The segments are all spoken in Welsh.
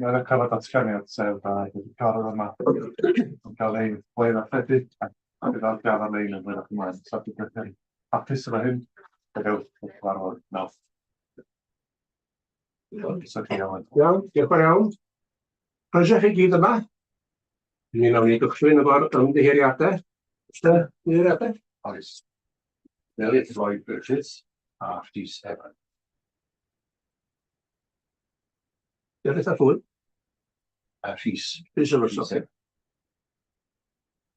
Mae'n cael y datganiad sef wedi cael yr yma yn cael ei blaenafedu ac bydd ar gael ar-lein yn hwyrach ymlaen. So dwi'n yn hapus efo hyn. Fe gewch y cyfarfod nawr. So chi iawn. Iawn, diolch yn fawr iawn. Croeso i chi gyd yma. Mi wnawn ni gychwyn efo'r ymddiheuriadau. Oes 'na ymddiheuriadau? Oes. Elliot Roy Griffiths a Rhys Evans. Diolch eitha llwy. A Rhys. Rhys Evans, oce.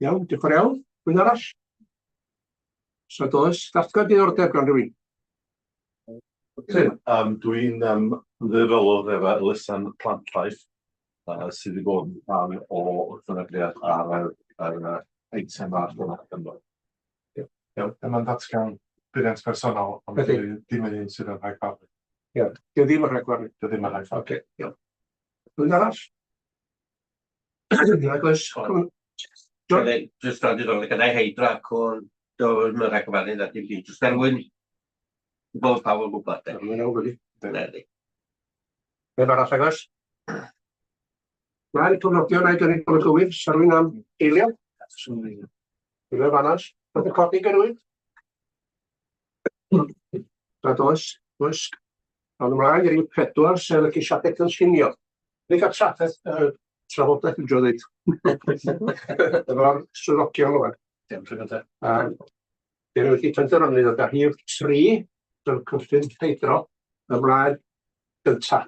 Iawn, diolch yn fawr iawn. Rhywun arall? Os nad oes, datgan diddordeb gan rhywun. Um, Dwi'n um, ymddiriedolwr efo elusen Plant Life, sydd wedi bod yn rhan o wrthwynebiad ar yr, ar yr eitem ar Llywodraeth Cymru. Iawn, dyma'n datgan buddiant personol, ond Ydy. dwi ddim yn un sydd yn rhagfarnu. Ie, dio ddim yn rhagfarnu. Dio ddim yn rhagfarnu. Oce, iawn. Rhywun arall? Nag oes. John? Jyst rhan diddorol, gyda'i heidra acw, do, mae'n rhagfarnu na dim byd. Jyst er mwyn bod pawb yn gwybod. de. Mae'n iawn, wedi. Na, di. Neb arall ag oes? Mae'r cofnodion a'i gynnig bod yn gywir, sa rhywun am eilio? Eilio fanas, bod yn codi gan rhywun? Nad oes, oes. Awn ymlaen i'r un pedwar, sef y ceisiadau cynllunio. Ni gael trafferth, trafodaeth yn drio ddeud. Efo'r swyddogion rwan. Dim pryd yna. A dyn nhw wedi penderfynu ddod â rhif 3, sef cynllun Hydro, ymlaen gynta.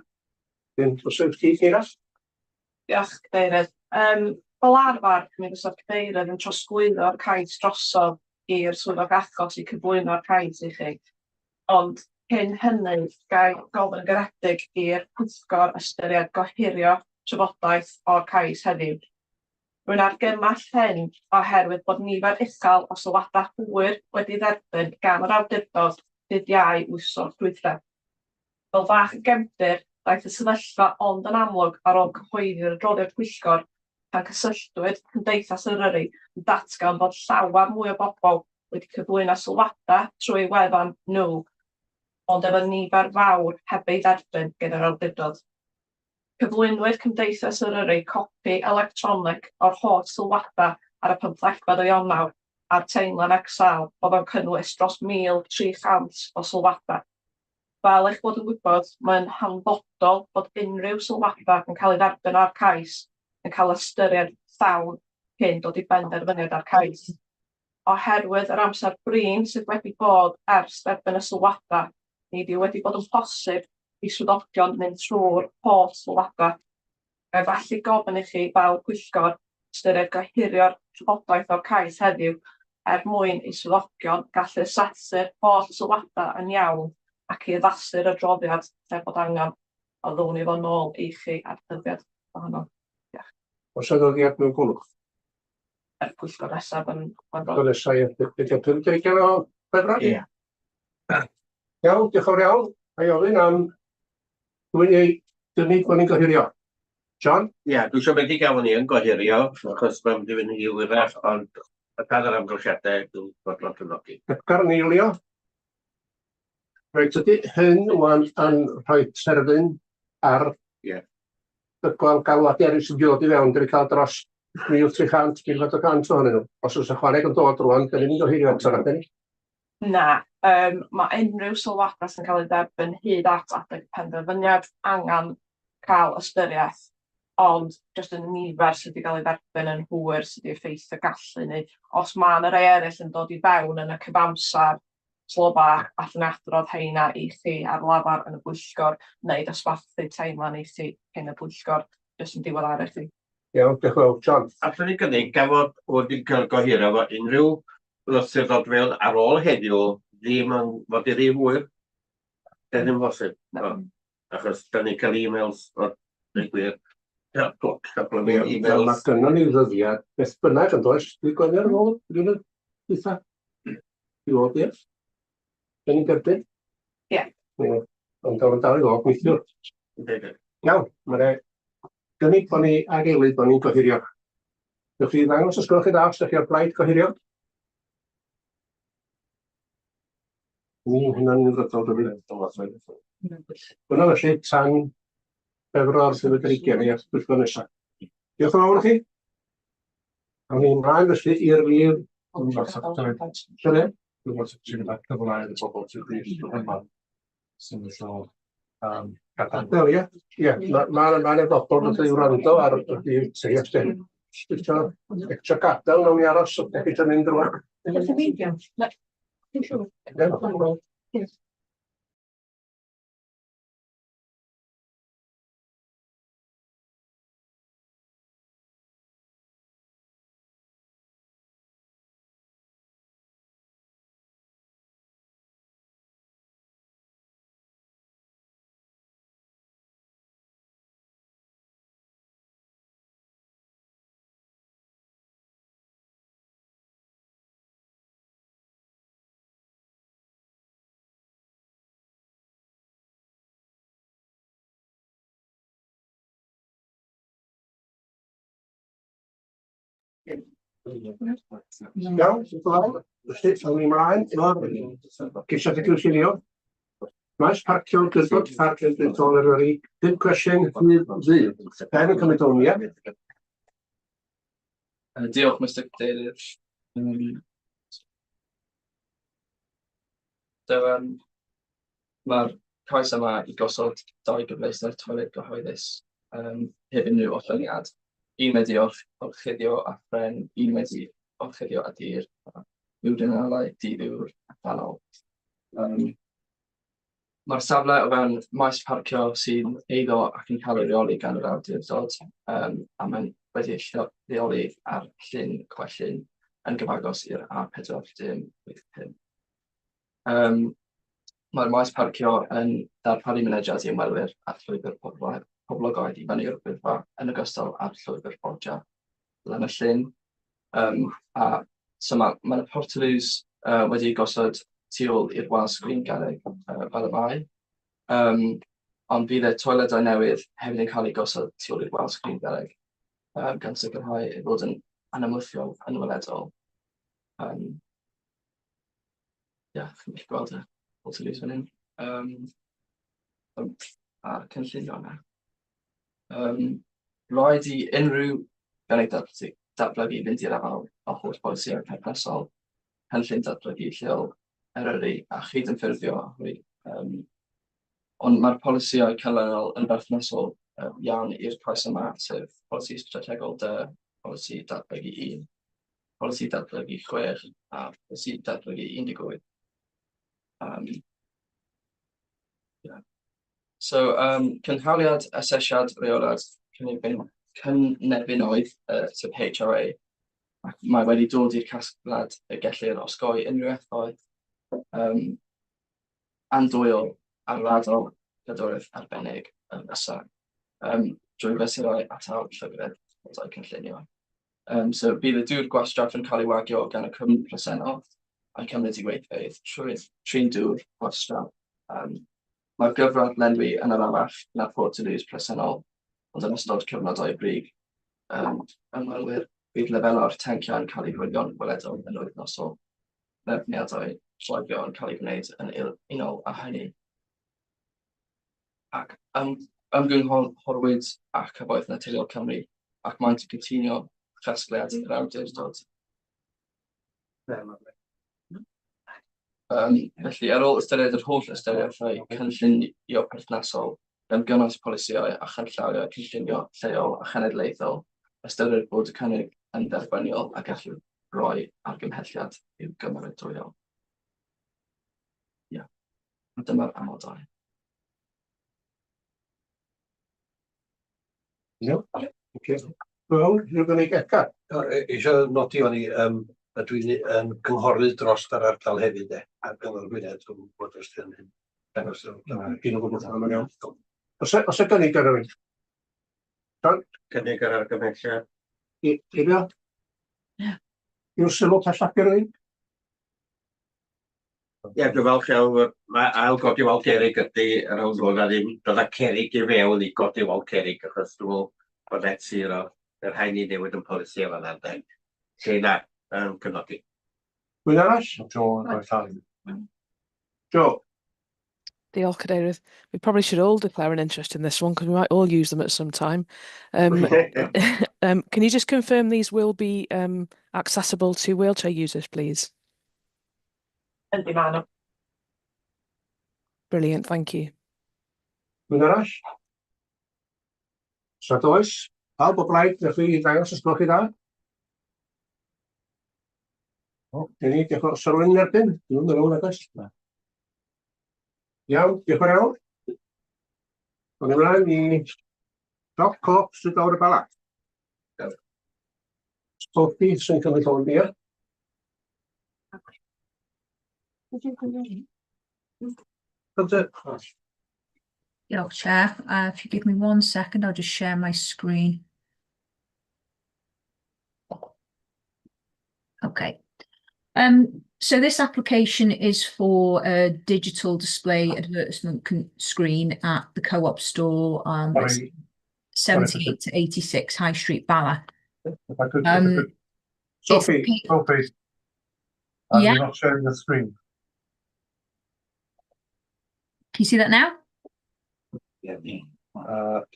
Dyn, os yw'n chi, Ceira? Diolch, Cadeirydd. Yym, fel arfer, mi fysa'r Cadeirydd yn trosglwyddo'r cais drosodd i'r swyddog achos i cyflwyno'r cais i chi. Ond cyn hynny, ga i gofyn yn garedig i'r pwyllgor ystyried gohirio trafodaeth o'r cais heddiw. Rwy'n argymell hyn oherwydd bod nifer uchel o sylwadau hwyr wedi dderbyn gan yr awdurdod ddydd Iau wythnos dwytha. Fel bach o gefndir, daeth y sefyllfa ond yn amlwg ar ôl cyhoeddi'r adroddiad pwyllgor pan cysylltwyd Cymdeithas Eryri yn datgan bod llawer mwy o bobl wedi cyflwyno sylwadau trwy eu wefan nhw, ond efo nifer fawr heb ei dderbyn gan yr awdurdod. Cyflwynwyd Cymdeithas Eryri copi electronig o'r holl sylwadau ar y pymthegfed o Ionawr a'r teimlen Excel oedd o'n cynnwys dros 1,300 o sylwadau. Fel eich bod yn gwybod, mae'n hanfodol bod unrhyw sylwadau yn cael ei dderbyn ar cais yn cael ystyried llawn cyn dod i benderfyniad ar cais. Oherwydd yr amser brin sydd wedi bod ers derbyn y sylwadau, nid yw wedi bod yn posib i swyddogion mynd trwy'r holl sylwadau. Ga i felly gofyn i chi fel pwyllgor ystyried gohirio'r trafodaeth o'r cais heddiw er mwyn i swyddogion gallu asesu'r holl sylwadau yn iawn ac i addasu'r adroddiad lle bod angen, a ddown ni fo nôl i chi ar ddyddiad gwahanol. Diolch. Oes 'na ddyddiad mewn golwg? Y pwyllgor nesaf yn Chwefror. Pwyllgor nesaf, ie. Be' 'di o, 50 o Chwefror? Ie. Iawn, diolch yn fawr iawn. Ga i ofyn am Rwy'n ei gynnig bod ni'n gohirio. John? Ie, dwi'n siomedig iawn ni yn gohirio, achos mae'n mynd i fynd i wyrach, ond y dan yr amgylchiadau, dwi'n fodlon cefnogi. Edgar yn eilio. Reit, ydy hyn wan yn rhoi terfyn ar Ie. y gweld galwadau eraill sy'n dod i fewn, dyn ni cael dros 1,300, 1,400 ohonyn nhw. Os oes ychwaneg yn dod rwan, dyn ni'n gohirio eto, na, dyn ni? Na, yym ma' unrhyw sylwadau sy'n cael eu derbyn hyd at adeg y penderfyniad angen cael ystyriaeth, ond jyst y nifer sydd wedi cael ei dderbyn yn hwyr sydd wedi effeithio gallu ni. Os ma' 'na rei eraill yn dod i fewn yn y cyfamser, slo bach, allwn ni adrodd heina i chi ar lafar yn y bwyllgor, neu dosbarthu timeline i chi cyn y pwyllgor, jyst yn diweddaru chi. Iawn, diolch yn fawr. John? Allwn ni gynnig gan fod wedi cael gohirio fo unrhyw lythyr ddod fewn ar ôl heddiw ddim yn fod i rhy hwyr. Di ddim bosib. No. Achos da ni'n cael e-mails o dweud gwir. Couple of e-mails. Mae gynnon ni ddyddiad beth bynnag yn does? Dwi Gwener yn ôl, dwi'n y dwytha. I fod, ie. Da ni'n derbyn? Ie. Ie. Ond o'n dal i ddod neithiwr. Iawn, mae'n gynnig bod ni ag eilydd bod ni'n gohirio. Newch chi ddangos os gwelwch chi dda os ydych chi o'r blaid gohirio? Ni, hynna'n unfrydol, dydy. Hwna felly tan Chwefror 2020, ia, wythnos nesaf. Diolch yn fawr i chi. Awn ni ymlaen felly i'r rif... Sorry? Dwi'n meddwl sy'n mynd cyfle i'r bobl sydd wedi yma sy'n eisiau gadael. Wel, ie, ie, ma' ma' 'na bobl yn dod i wrando ar y rhif tri, os 'dyn isio isio gadael, nawn ni aros, os 'dach chi isio mynd rŵan. Iawn. Iawn, diolch yn fawr. Felly, awn ni ymlaen efo'r ceisiadau cynllunio. Maes parcio Awdurdod Parc Cenedlaethol Eryri, pump cwestiwn rhif ddu. Ben yn cymryd hwn, ie? Diolch, Mister Cadeirydd. So, mae'r cais yma i gosod dau gyfleuster toiled gyhoeddus heb unrhyw ollyngiad. Un wedi orchuddio â phren, un wedi orchuddio â dur, a urinallau di-ddŵr allanol. Mae'r safle o fewn maes parcio sy'n eiddo ac yn cael ei reoli gan yr awdurdod, a mae'n wedi ei lleoli ar Llyn Cwellyn yn gyfagos i'r A4085. Mae'r maes parcio yn darparu mynediad i ymwelwyr a'r llwybr poblogaidd i fyny'r Wyddfa yn ogystal â'r llwybr Borgia lan y llyn. A so ma' 'na portaloos wedi eu gosod tu ôl i'r wal sgrin garreg fel y mae. Ond fydd y toiledau newydd hefyd yn cael eu gosod tu ôl i'r wal sgrin garreg, gan sicrhau ei fod yn anamwthiol yn weledol. Ia, chi'n gallu gweld y portaloos fan hyn. A'r cynllunio yna. Rhaid i unrhyw gynnig datblygu fynd i'r afael â holl bolisïau perthnasol, cynllun datblygu lleol Eryri a chydymffurfio â hwy. Ond mae'r polisïau canlynol yn berthnasol iawn i'r cais yma, sef polisi strategol D, polisi datblygu 1, polisi datblygu 6 a polisi datblygu 18. Yeah. So, cynhaliad asesiad rheolaeth cynefinoedd, sef HRA, ac mae wedi dod i'r casgliad y gellir osgoi unrhyw effaith andwyol ar raddol gadwraeth arbennig yn fysa, drwy fesurau atal llygredd nodau cynllunio. So bydd y dŵr gwastraff yn cael ei wagio gan y cwmni presennol a'i cymryd i weithfeydd trwy trin dŵr gwastraff. Mae'r gyfradd lenwi yn arafach na'r portaloos presennol, ond yn ystod cyfnodau brig ymwelwyr, bydd lefelau'r tanciau'n cael eu hwylio'n weledol yn wythnosol, trefniadau llwybrau yn cael eu gwneud yn unol â hynny. Ac ymgynghorwyd â Cyfoeth Naturiol Cymru ac maent yn cytuno chasgliad yr awdurdod. Felly, ar ôl ystyried yr holl ystyriaethau cynllunio perthnasol, gan gynnwys polisïau a chanllawiau cynllunio lleol a chenedlaethol, ystyrir bod y cynnig yn dderbyniol a gellir rhoi argymhelliad i'w gymeradwyo. Ia, a dyma'r amodau. Iawn, oce. Wel, rwy'n gwneud Edgar. Eisiau nodi o'n i, a dwi'n yn cynghorydd dros yr ardal hefyd, de, ar Gyngor Gwynedd, dwi'n gwybod os dwi'n hyn. Dangos Dwi'n gwybod am iawn. Os e gynnig ar rywun? John? Cynnig ar argymhelliad. I, Eilio? Yw'r sylw pellach gen rywun? Ie, dwi'n falch iawn fod mae ail godi wal cerrig ydy yr rownd hwn a ddim dod â cerrig i fewn i godi wal cerrig achos dwi'n meddwl bod net zero y rhaid ni newid yn polisi efo yna ynde. Lle na, yn cefnogi. Rwy'n arall? Joe yn rhoi llaw. Joe? Diolch, Cadeirydd. We probably should all declare an interest in this one because we might all use them at some time. Can you just confirm these will be accessible to wheelchair users, please? Yndi, ma' nhw. Brilliant, thank you. Rhywun arall? Os nad oes, pawb o blaid, newch chi ddangos os gwelwch chi dda? O, dyn ni, diolch yn fawr. Oes 'na rywun yn erbyn? Dwi'm yn meddwl, nag oes? Na. Iawn, diolch yn fawr iawn. Awn ni ymlaen i Siop Co-op Stryd Fawr y Bala. Sophie sy'n cymryd hwn, ia? Ydy. Diolch, Chair. If you give me one second, I'll just share my screen. Okay. So this application is for a digital display advertisement screen at the Co-op store at Sorry, 78 to 86 High Street, Bala. If I could, Sophie, Sophie. Yeah. You're not sharing the screen. Can you see that now?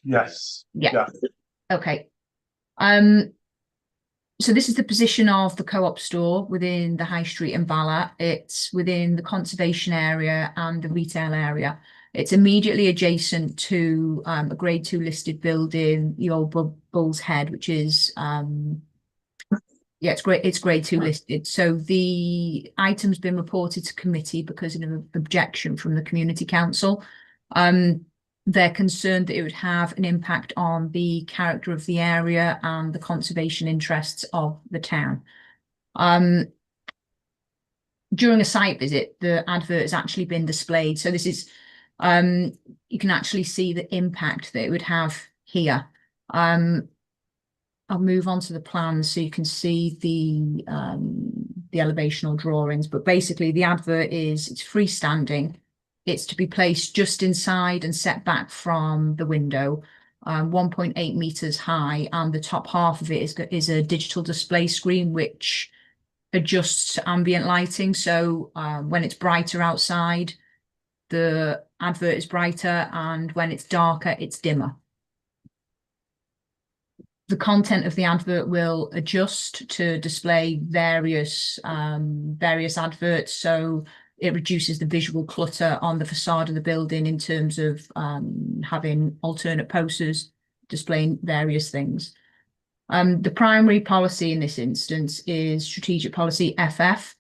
Yes. Yeah. Yeah. Okay. So this is the position of the Co-op store within the High Street in Bala. It's within the conservation area and the retail area. It's immediately adjacent to a Grade 2 listed building, the old Bull's Head, which is yeah, it's Grade 2 listed. So the item's been reported to committee because of an objection from the community council. They're concerned that it would have an impact on the character of the area and the conservation interests of the town. During a site visit, the advert has actually been displayed. So this is, you can actually see the impact that it would have here. I'll move on to the plans so you can see the elevational drawings, but basically the advert is, it's freestanding. It's to be placed just inside and set back from the window, 1.8 meters high, and the top half of it is a digital display screen which adjusts to ambient lighting. So when it's brighter outside, the advert is brighter, and when it's darker, it's dimmer. The content of the advert will adjust to display various adverts, so it reduces the visual clutter on the facade of the building in terms of having alternate posters displaying various things. The primary policy in this instance is strategic policy FF,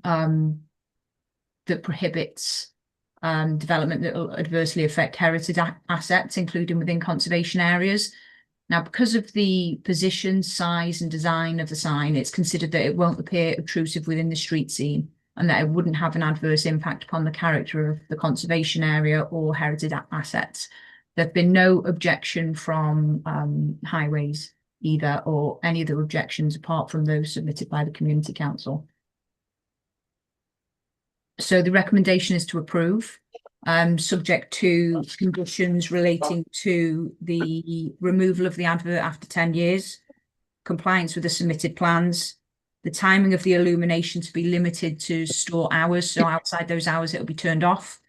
that prohibits development that will adversely affect heritage assets, including within conservation areas. Now, because of the position, size and design of the sign, it's considered that it won't appear obtrusive within the street scene and that it wouldn't have an adverse impact upon the character of the conservation area or heritage assets. There have been no objection from highways either, or any other objections apart from those submitted by the community council. So the recommendation is to approve, subject to conditions relating to the removal of the advert after 10 years, compliance with the submitted plans, the timing of the illumination to be limited to store hours, so outside those hours it'll be turned off,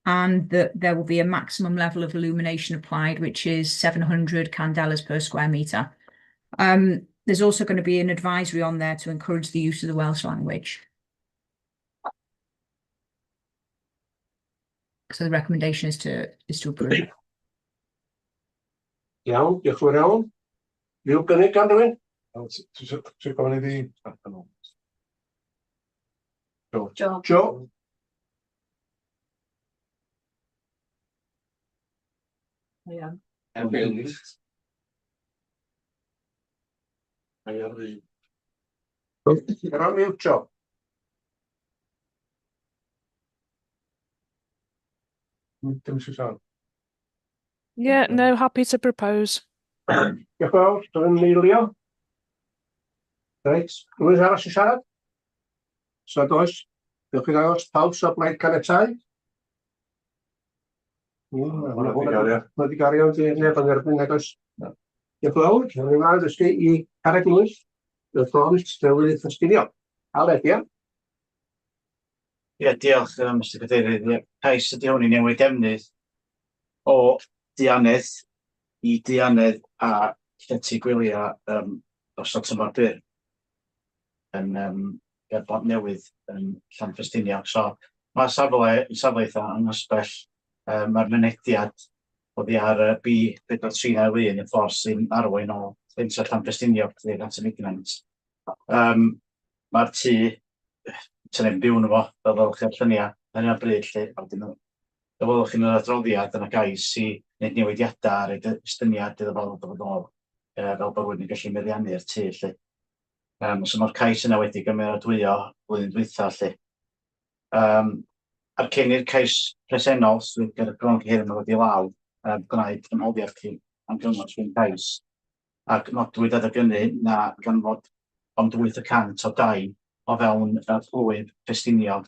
and that there will be a maximum level of illumination applied, which is 700 candelas per square metre. There's also going to be an advisory on there to encourage the use of the Welsh language. So the recommendation is to approve. Iawn, diolch yn fawr iawn. Rhyw gynnig gan rywun? Ti isio gofyn iddi? Jo. Jo. Jo? Ie. Erbyn. Ar on mute, Jo. Dim eisiau siarad. Yeah, no, happy to propose. Diolch yn fawr, dwi'n eilio. Reit, rhywun arall i siarad? Os nad oes, newch chi ddangos pawb sy'n blaid caniatáu? Hwnna 'di gario. Mae wedi gario, di neb yn erbyn, nag oes? Diolch yn fawr, awn ni ymlaen dysgu i Carreg Lwys, y Front Newydd Ffestiniog. Aled, ia? Ie, diolch, Mr Cadeirydd. Ie, cais ydy hwn i newid defnydd o dŷ annedd i dŷ annedd a llety gwyliau dros y tymor byr yn ger Bont Newydd yn Llanffestiniog. So mae'r safle yn safle eitha anghysbell. Mae'r mynediad oddi ar y B4391, y ffordd sy'n arwain o pentre Llanffestiniog tuag at y Mignaint. Mae'r tŷ, sy'n neb yn byw yno fo, fel welwch chi o'r lluniau ar hyn o bryd 'lly, a wedyn fel welwch chi yn yr adroddiad yna gais i wneud newidiadau ar ei estyniad iddo fo ddod yn ôl, fel bod rhywun yn gallu meddiannu'r tŷ 'lly. So mae'r cais yna wedi gymeradwyo blwyddyn dwytha 'lly. A'r cyn i'r cais presennol sydd ger y bron hyn yn ddod i law, gwnaed ymholiad chi am gyngor trwy'n cais, ac nodwyd adeg hynny na gan fod ond 8% o dai o fewn y plwyf Ffestiniog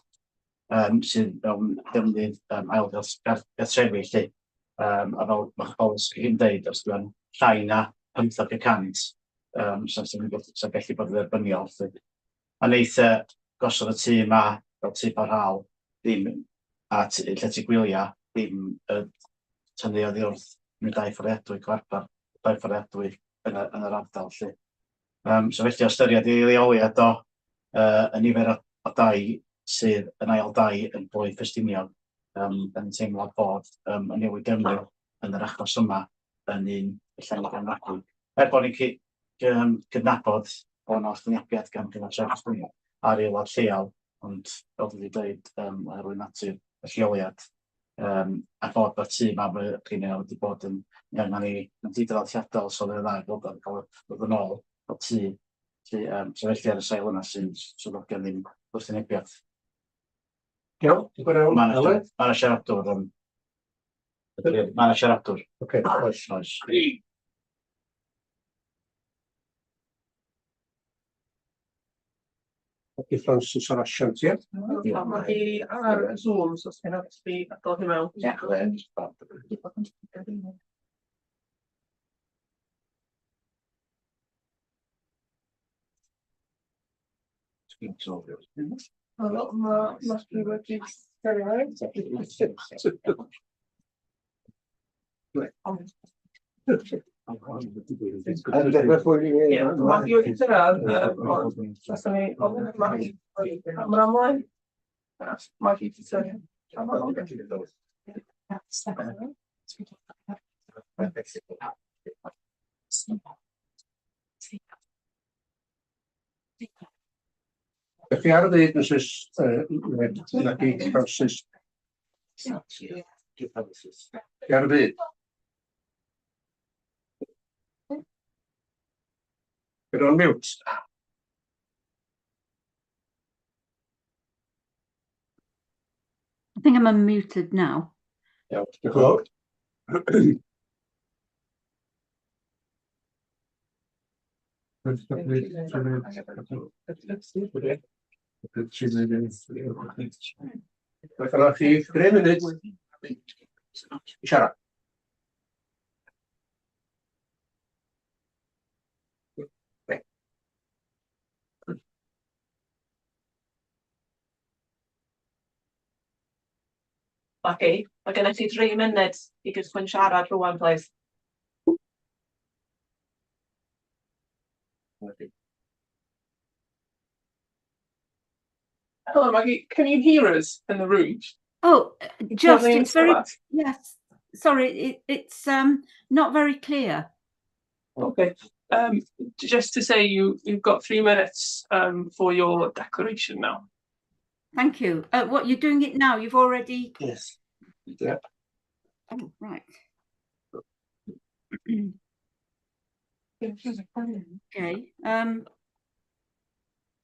sydd mewn defnydd ail gartrefi 'lly. A fel mae'ch polisi chi'n deud, os dwi'n llai na 15%, sa'n gallu bod yn dderbyniol 'lly. A wneith gosod y tŷ yma fel tŷ parhaol ddim, a llety gwyliau ddim tynnu oddi wrth unrhyw dai fforddiadwy cyfarpar, dai fforddiadwy yn yr ardal 'lly. So felly o ystyried ei leoliad o, y nifer o dai sydd yn ail dai yn Blwydd Ffestiniog, yn teimlo bod y newid defnydd yn yr achos yma yn un ella i gefnogi. Er bod ni'n cydnabod bod yna wrthwynebiad gan Gyngor Tref Ffestiniog a'r aelod lleol, ond fel dwi wedi dweud, oherwydd natur y lleoliad, a bod y tŷ 'ma fel chi'n meddwl wedi bod yn angen i yn dŷ draddodiadol, so oedd yn dda gweld o'n cael dod yn ôl fel tŷ. Felly, so felly ar y sail yna sy'n swyddogion ddim wrthwynebiad. Iawn, diolch yn fawr. Mae 'na siaradwr, ond mae 'na siaradwr. Ocê, oes. Oes. Ydy Francis o'r asiant, ie? Mae hi ar Zoom, so os ti'n hapus fi adael hi mewn. Ie. Wel, mae Matthew wedi cyrraedd. Ie, Matthew wedi cyrraedd, ond faswn i ofyn i Maggie am ymlaen. Maggie ti cyrraedd. Ydych chi ar y fyd, Mrs Maggie Francis? Chi ar y fyd? You're on mute. I think I'm unmuted now. Iawn, diolch yn fawr. Mae gennych chi 3 munud i siarad. Maggie, mae gennych chi 3 munud i gychwyn siarad rŵan, plîs. Hello, Maggie. Can you hear us in the room? Oh, just Probably it's very not. Yes. Sorry, it's not very clear. Okay. Just to say you've got 3 minutes for your declaration now. Thank you. What, you're doing it now? You've already. Yes. Yeah. Oh, right. Okay.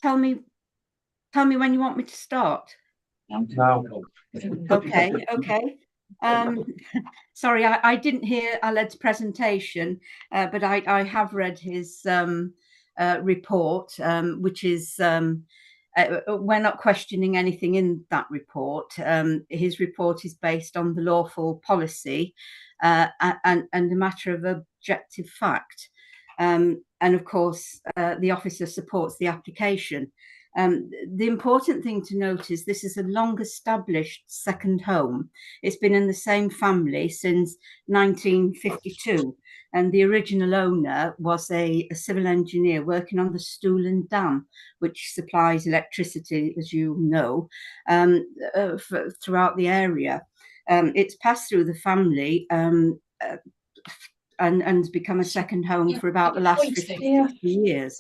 Tell me when you want me to start. Now. Okay. Sorry, I didn't hear Aled's presentation, but I have read his report, which is we're not questioning anything in that report. His report is based on the lawful policy and a matter of objective fact. And of course, the officer supports the application. The important thing to note is this is a long established second home. It's been in the same family since 1952, and the original owner was a civil engineer working on the Stwlan Dam, which supplies electricity, as you know, throughout the area. It's passed through the family and become a second home for about the last 50 years.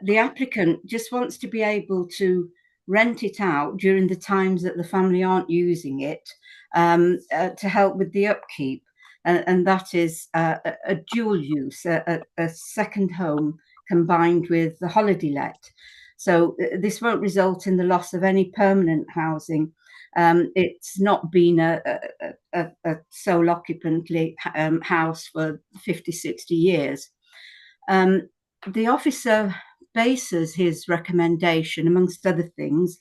The applicant just wants to be able to rent it out during the times that the family aren't using it, to help with the upkeep. And that is a dual use, a second home combined with the holiday let. So this won't result in the loss of any permanent housing. It's not been a sole occupant house for 50, 60 years. The officer bases his recommendation, amongst other things,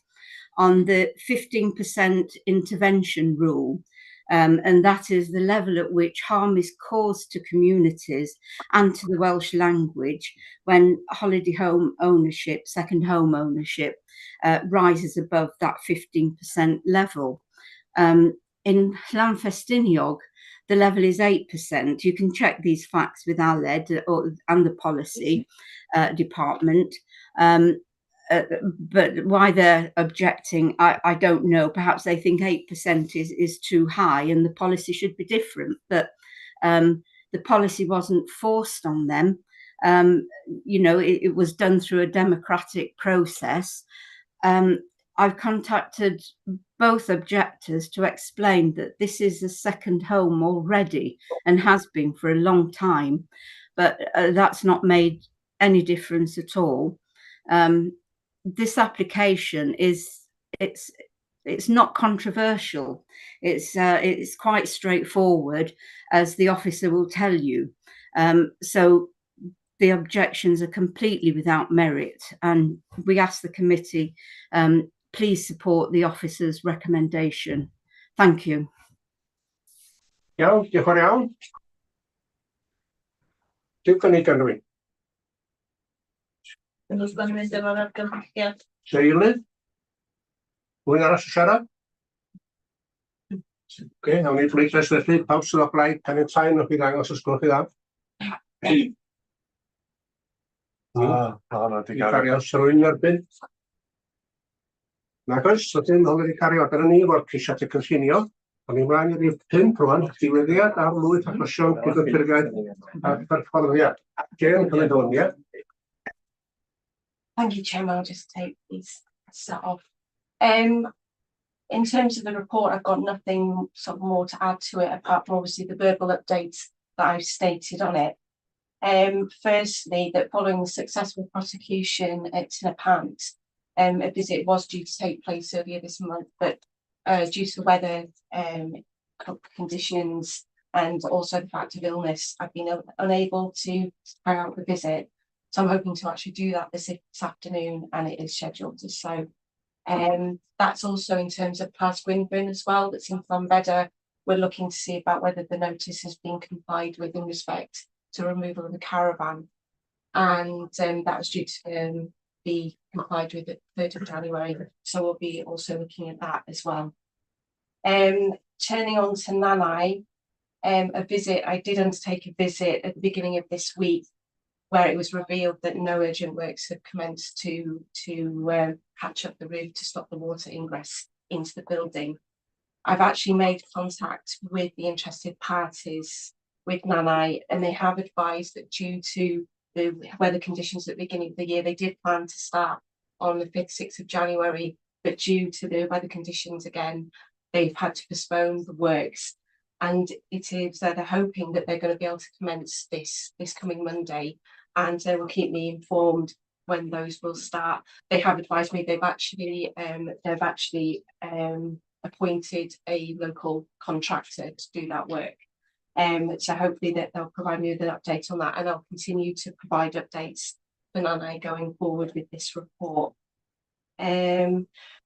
on the 15% intervention rule. And that is the level at which harm is caused to communities and to the Welsh language when holiday home ownership, second home ownership, rises above that 15% level. In Llanfestiniog, the level is 8%. You can check these facts with Aled and the policy department. But why they're objecting, I don't know. Perhaps they think 8% is too high and the policy should be different. But the policy wasn't forced on them. You know, it was done through a democratic process. I've contacted both objectors to explain that this is a second home already and has been for a long time, but that's not made any difference at all. This application is, it's not controversial. It's quite straightforward, as the officer will tell you. So the objections are completely without merit, and we ask the committee, please support the officer's recommendation. Thank you. Iawn, diolch yn fawr iawn. Dim cynnig gan rywun? Yn os ma'n mynd efo'r argymhelliad. Seilydd? Rhywun arall i siarad? Oce, nawn ni bleidlais felly. Pawb sydd o blaid caniatáu, newch chi ddangos os gwelwch chi dda. Ah, hwnna 'di Di cario. Oes rhywun yn erbyn? Nag oes, so dim hwn wedi cario. Dyna ni efo'r ceisiadau cynllunio. Awn ni ymlaen i rif 5 rwan, diweddiad ar lwyth achosion cydymffurfiaeth a perfformiad. Jane, cymryd hwn, ie? Thank you, Chairman. I'll just take these set off. In terms of the report, I've got nothing sort of more to add to it, apart from obviously the verbal updates that I've stated on it. Firstly, that following the successful prosecution at Ty'n Pant, a visit was due to take place earlier this month, but due to weather conditions and also the fact of illness, I've been unable to carry out the visit. So I'm hoping to actually do that this afternoon, and it is scheduled. So that's also in terms of Plas Gwynfryn as well, that's in Llanbedr. We're looking to see about whether the notice has been complied with in respect to removal of the caravan. And that was due to be complied with at 3rd of January. So we'll be also looking at that as well. Turning on to Nannau, a visit, I did undertake a visit at the beginning of this week, where it was revealed that no urgent works had commenced to patch up the roof to stop the water ingress into the building. I've actually made contact with the interested parties with Nannau, and they have advised that due to the weather conditions at the beginning of the year, they did plan to start on the 5th, 6th of January, but due to the weather conditions again, they've had to postpone the works. And it is they're hoping that they're going to be able to commence this coming Monday, and they will keep me informed when those will start. They have advised me they've actually appointed a local contractor to do that work. So hopefully that they'll provide me with an update on that, and I'll continue to provide updates for Nannau going forward with this report.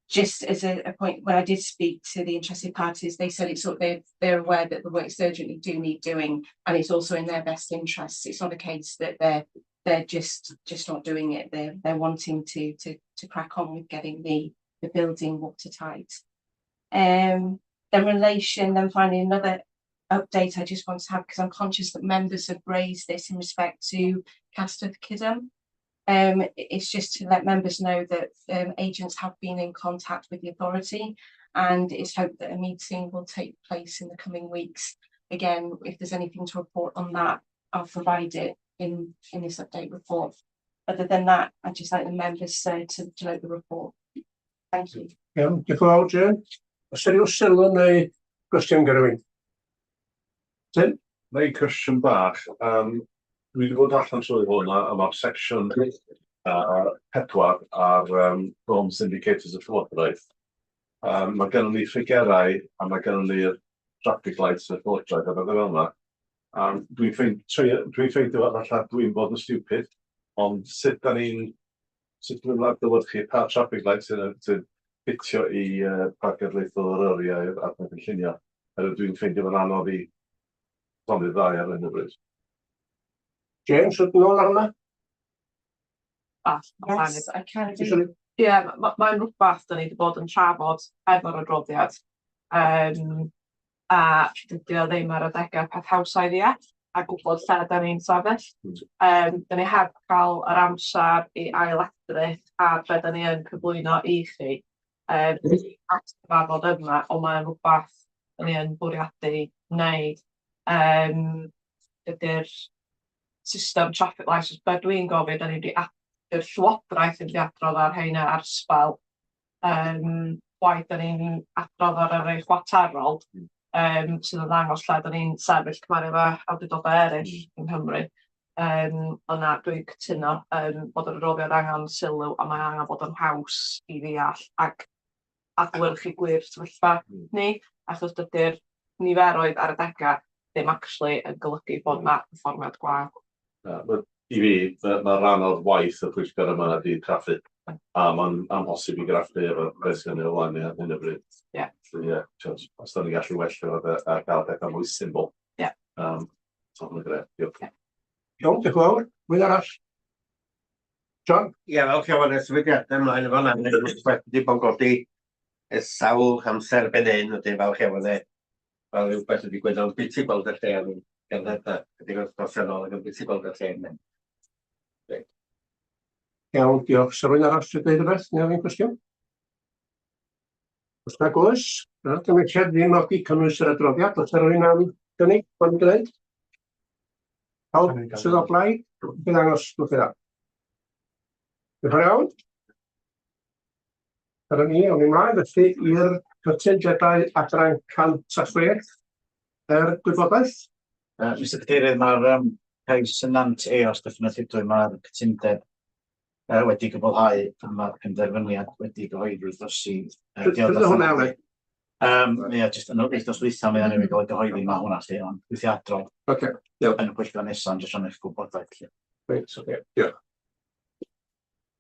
Just as a point, when I did speak to the interested parties, they said it's sort of they're aware that the works urgently do need doing, and it's also in their best interests. It's not a case that they're They're just just not doing it. They're they're wanting to to to crack on with getting the the building watertight. Then relation, then finally another update I just want to have, because I'm conscious that members have raised this in respect to Castell Kidham. It's just to let members know that agents have been in contact with the authority, and it's hoped that a meeting will take place in the coming weeks. Again, if there's anything to report on that, I'll provide it in this update report. Other than that, I'd just like the members to note the report. Thank you. Iawn, diolch yn fawr, Jane. Oes 'na ryw sylw neu gwestiwn gyda rhywun? Tim? Neu cwestiwn bach. Dwi wedi bod allan trwy hwn a ma'r section 4 ar performance indicators y Llywodraeth. Mae gennym ni ffigerau a mae gennym ni'r traffic lights y Llywodraeth a bethau fel yna. Dwi'n ffeindio falle dwi'n bod yn stupid, ond sut dwi'n adlewyrchu pa traffic lights sy'n ffitio i Parc Cenedlaethol Eryri a'r adran cynllunio? Oherwydd dwi'n ffeindio fo'n anodd i clonni'r ddau ar hyn o bryd. James, wrth nôl ar hwnna? Ah, Yes, I can do. Ie, mae'n rhywbeth da ni wedi bod yn trafod efo'r adroddiad. A dydy o ddim ar adegau peth hawsa i ddeall a gwybod lle da ni'n sefyll. Da ni heb cael yr amser i ail-edrych ar be da ni yn cyflwyno i chi at y cyfarfod yma, ond mae'n rhywbeth da ni yn bwriadu wneud. Dydy'r system traffic lights, be dwi'n gofio, da ni wedi ydy'r Llywodraeth yn wedi adrodd ar heina ar sbel. Waith da ni'n adrodd ar yr rei chwarterol, sydd yn ddangos lle da ni'n sefyll cymharu efo awdurdodau eraill yng Nghymru. Ond na, dwi'n cytuno bod yr adroddiad angen sylw a mae angen bod yn haws i ddeall ac adlewyrchu gwir sefyllfa ni, achos dydy'r niferoedd ar adegau ddim actually yn golygu bod 'na perfformiad gwael. Na, i fi, ma' rhan o'r waith y pwyllgor yma ydi craffu, a ma'n amhosib i graffu efo beth sydd o flaen ni ar hyn o bryd. Felly, ie, t'wod, os da ni'n gallu wella fo a gael pethau mwy syml. So hwnna'n grêt, diolch. Iawn, diolch yn fawr. Mwy arall? John? Ie, fel lle oedd y sefydliadau ymlaen efo hwnna, wedi bod yn godi ers sawl amser ben hyn, wedyn fel lle oedd e, fel rhywbeth wedi digwydd, ond biti gweld y lle o'n i'n gerdded a chydig o'r gorffennol ac yn biti gweld y lle yna. Iawn, diolch. Sa rhywun arall eisiau dweud rhywbeth neu ofyn cwestiwn? Os nag oes, yr argymhelliad ddim nodi cynnwys yr adroddiad, oes 'na rhywun am gynnig bod ni'n gwneud? Pawb sydd o blaid, chi ddangos, gwelwch chi dda. Diolch yn fawr iawn. Dyna ni, awn ni mlaen felly i'r cytundebau adran 106 er gwybodaeth. Mr Cadeirydd, mae'r cais yn Nant Eos Dyffryn Ardudwy, mae'r cytundeb wedi gwblhau a mae'r penderfyniad wedi gyhoeddi dros i... Pryd oedd hwnna, Aled? Ie, jyst yn wythnos dwytha mae o'n gael ei gyhoeddi, mae hwnna lle, ond gweithio adrodd. Oce, iawn. Yn y pwyllgor nesaf, ond jyst rhan eich gwybodaeth lle. Reit, oce, diolch.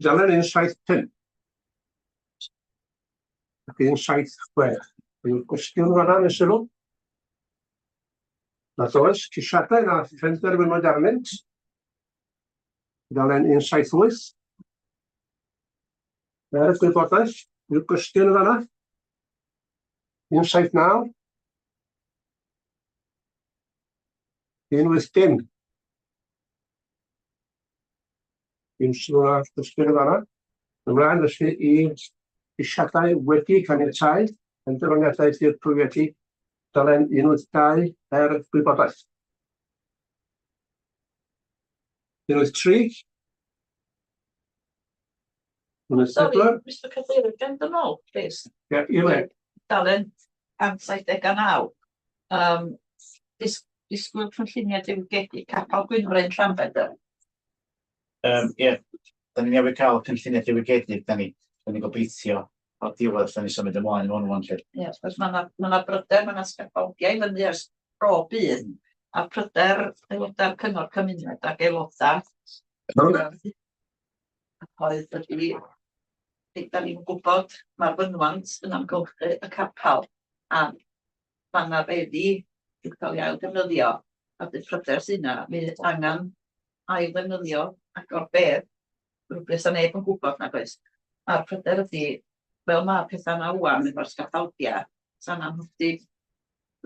Dalen 175 ac 176. Yw'r gwestiwn fan'na neu sylw? Nad oes, ceisiadau na phenderfynwyd arnynt. Dalen 178. Er gwybodaeth, yw'r gwestiwn yn fan'na? 179. 180. Dim sylw ar gwestiwn yn fan'na. Ymlaen felly i geisiadau wedi caniatáu, penderfyniadau dirprwyedig, dalen 182 er gwybodaeth. 183. Sorry, 184. Mr Cadeirydd, gen dod nôl, please. Ie, i le? Dalen 179. Disgwyl cynlluniau diwygiedig Capel Gwynfryn Llanbedr. Ie, da ni newydd cael cynlluniau diwygiedig, da ni gobeithio o'r diwedd, da ni symud ymlaen mewn wan lle. Ie, wrth gwrs, mae 'na ma bryder, mae 'na sgaffaldiau i fyny ers tro byd, a pryder aelodau'r cyngor cymuned ac aelodau oedd ydy, da ni'n gwybod mae'r fynwant yn amgylchu y capel, a mae 'na feddi i'w cael ei ail defnyddio, a bydd pryder sydd yna, fydd angen ail ddefnyddio agor bedd, rhywbryd sa neb yn gwybod nag oes. A'r pryder ydy, fel mae'r pethau yma ŵan efo'r sgaffaldia, sa'n amhosib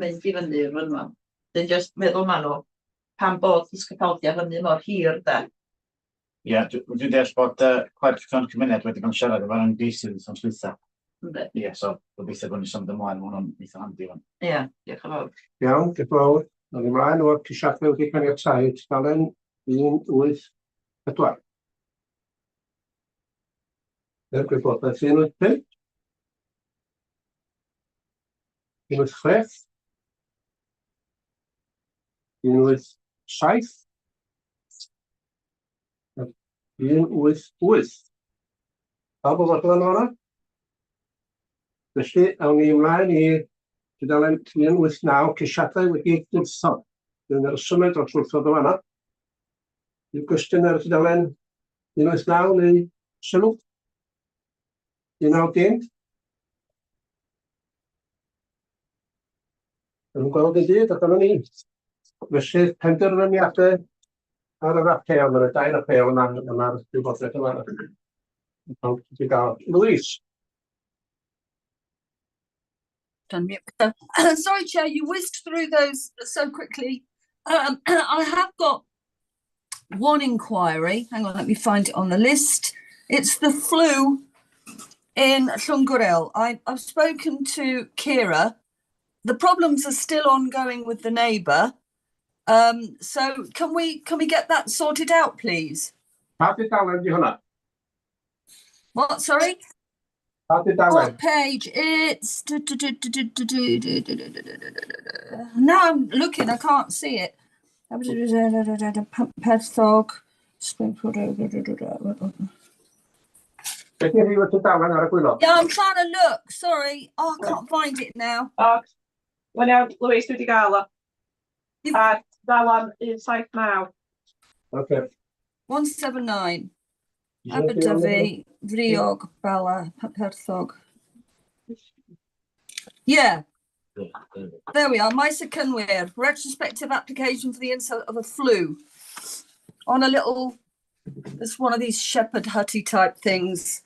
mynd i fyny i'r fynwant. Dwi'n jyst meddwl ma' nhw, pam bod y sgaffaldia fyny mor hir de? Ie, dwi'n deall bod clerc cyngor cymuned wedi bod yn siarad efo'r ymgeisydd wythnos dwytha. Yndi. Ie, so gobeithio bod ni'n symud ymlaen, ma' hwnnw'n eitha handi ŵan. Ie, diolch yn fawr. Iawn, diolch yn fawr. Awn ni mlaen o'r ceisiadau wedi caniatáu, tudalen 184. Er gwybodaeth 185. 186. 187. 188. Pawb yn fodlon o'na? Felly, awn ni ymlaen i tudalen 189, ceisiadau wedi eu gwrthod. Dwi'n yr ysymau dros wrthod o fanna. Yw gwestiwn ar y tudalen 189 neu sylw? 190? Dwi'n gweld yn byd, a dyna ni. Felly, penderfyniadau ar yr apêl, mae'n dair apêl yma, yma'r wybodaeth yma. Pawb wedi gael. Louise? Sorry, Chair, you whizzed through those so quickly. I have got one inquiry. Hang on, let me find it on the list. It's the flu in Llwngwrel. I've spoken to Kira. The problems are still ongoing with the neighbour. So can we get that sorted out, please? Pa dudalen di hwnna? What, sorry? Pa dudalen? What page? It's do, do, do, do, do, do, do, do, do, do, do, do, do, do, do. Now I'm looking, I can't see it. Perthog, Springfield. Be di rhif y tudalen ar y gwaelod? Yeah, I'm trying to look. Sorry. Oh, I can't find it now. O, mae'n iawn, Louise, dwi wedi gael o. Ar tudalen 179. Oce. 179. Aberdyfi, Friog, Bala, Perthog. Yeah, there we are. Maes y Cynwyr, retrospective application for the insert of a flue on a little, it's one of these shepherd hutty type things.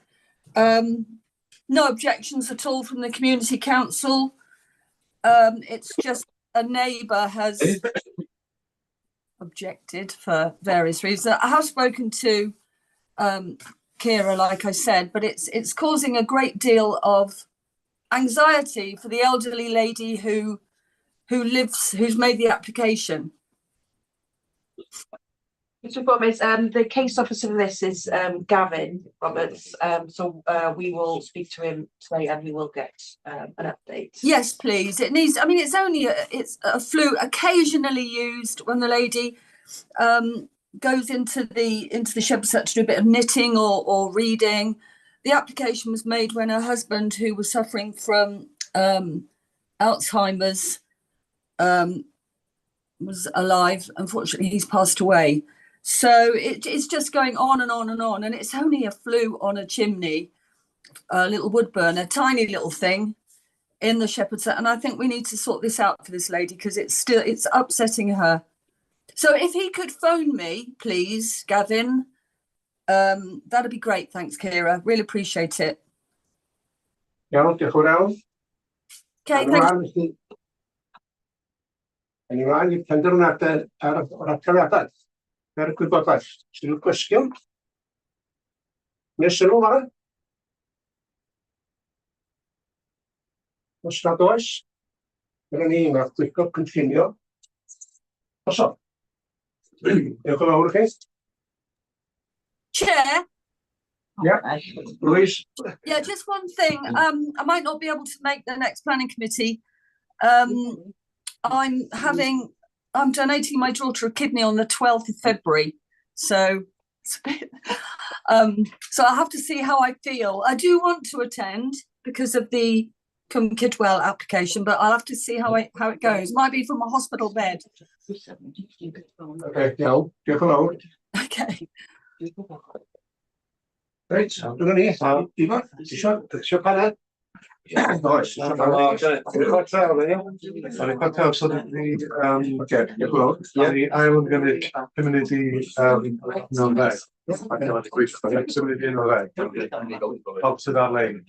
No objections at all from the community council. It's just a neighbour has objected for various reasons. I have spoken to Kira, like I said, but it's causing a great deal of anxiety for the elderly lady who's made the application. Mr Gomez, the case officer for this is Gavin Roberts. So we will speak to him today and we will get an update. Yes, please. It needs, I mean, it's only a, it's a flue occasionally used when the lady goes into the shepherd's hut to do a bit of knitting or reading. The application was made when her husband, who was suffering from Alzheimer's, was alive. Unfortunately, he's passed away. So it's just going on and on and on. And it's only a flue on a chimney, a little wood burner, tiny little thing in the shepherd's hut. And I think we need to sort this out for this lady because it's upsetting her. So if he could phone me, please, Gavin, that'd be great. Thanks, Kira. Really appreciate it. Iawn, diolch yn fawr iawn. Okay, Awn thank ymlaen, felly. Awn ymlaen i'r penderfyniadau ar yr apeliadau. Er gwybodaeth. Sy'n nhw cwestiwn? Neu sylw, Mara? Os nad oes, dyna ni, mae'r pwyllgor cynllunio. Oso. Diolch yn fawr i chi. Chair. Yeah, Louise. Yeah, just one thing. I might not be able to make the next planning committee. I'm donating my daughter a kidney on the 12th of February. So it's a bit, so I'll have to see how I feel. I do want to attend because of the Cwm Kidwell application, but I'll have to see how it goes. Might be from a hospital bed. Okay, iawn, diolch yn fawr. Okay. Reit, dyna ni. Ifor, isio paned? Oes. Sorry, chwarter, so ni, Oce, diolch yn fawr. ni ail yn gynnig 5 munud i 11. Symud i 11. Pawb sydd ar-lein.